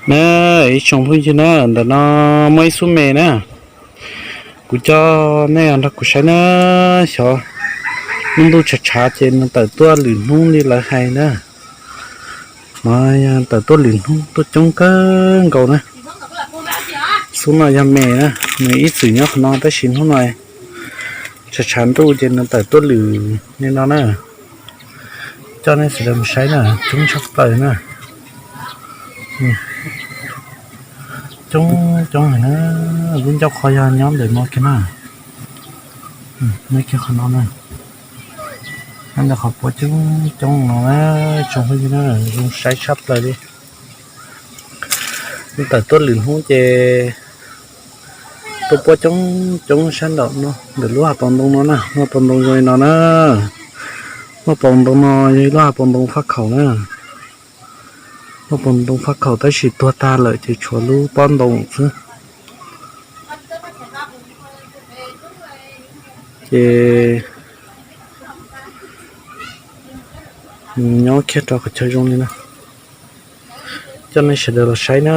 Na, ib tsoom phooj ywg na, ntawm no muaj ib xub me na, kuv coj nej nrog kuv saib na. Xyov lub ntuj tshav tshav ces nws tawm tuaj lwm hnub li lawv hais na. No, tawm tuaj lwm hnub tuaj coob kawg nkaus na. Xub no yog me na, nws ib txwm nyob qhov no tab sis hnub no tshav tshav ntuj ces nws tawm tuaj lwm li no na. Coj nej sawv daws mus saib na, coob tshaj plaws na. Coob coob heev na, lub ncauj qhov yog nyob ntawm no kiag na. Nyob kiag qhov no na, nyob ntawm qhov puab coob coob no na, tsoom phooj ywg na, zoo saib tshaj plaws li. Tawm tuaj lwm hnub ces tuaj puab coob coob sab nraum no, ntawm lub hav paus ntoo no na, lub hav paus ntoo zoo li no na. Lub hav paus ntoo no yog ib lub hav paus ntoo faj khaum na. Lub hav paus ntoo faj khaum tab sis tuag tag lawm ces tshuav lub pob ntoo xwb. Ces nyob kiag rau qhov chaw zoo li no, coj nej sawv daws los saib na.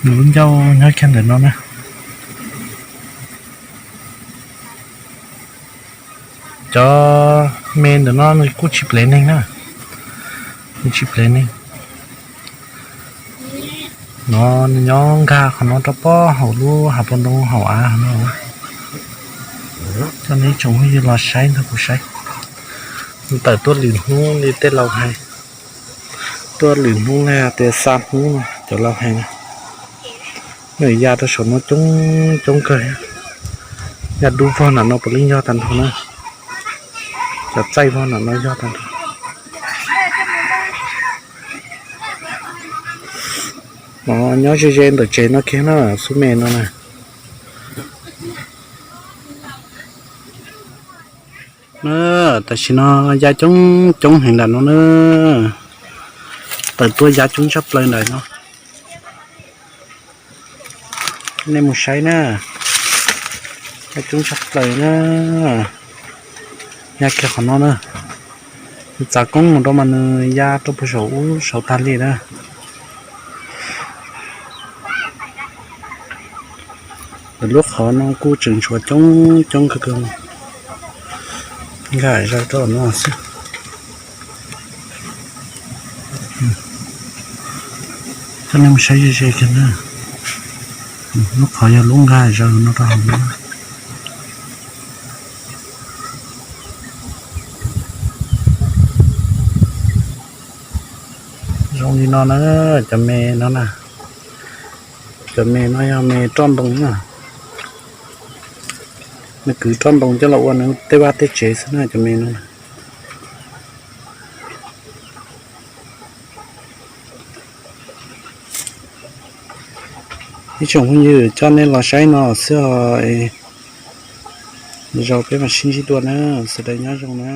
Nws lub ncauj nyob kiag ntawm no na. Cov me ntawm no nws kuj tsis plev neeg na, nws tsis plev neeg. No nws nyob nkag qhov no rau pob hauv lub hav paus ntoo hauv av no. Coj nej tsoom phooj ywg los saib nrog kuv saib. Nws tawm tuaj lwm hnub li tej laus hais, tuaj lwm hnub li tias xa hnub no cov laus hais na. Nws ya rau saum no coob coob kawg, ya dub vog nram no puav leej yog tag nrho na. Cov txaij vog nram no yog tag nrho. No nyob ze ze ntawm tsev no kiag na, xub me no na. Na, tam sim no ya coob coob heev nram no na, tawm tuaj ya coob tshaj plaws nram no. Nej mus saib na, ya coob tshaj plaws na. Ya kiag qhov no na, txav koob mus rau mas nws ya rau puag saum ub saud tag li na. Lub qhov no kuj tseem tshuav coob coob kawg kawg, nkag zog rau no xwb. Coj nej mus saib ze ze kiag na. Lub qhov yog lub nkag zog no rau hauv no. Zoo li no na, cov me no na, cov me no yog me roj ntoo na. Nws kwv roj ntoo coj los ua nws tej vaj tej tsev xwb na cov me no. Ib tsoom phooj ywg, coj nej los saib no xwb os. Zaus peb mam sib ntsib dua na, sawv daws nyob zoo na.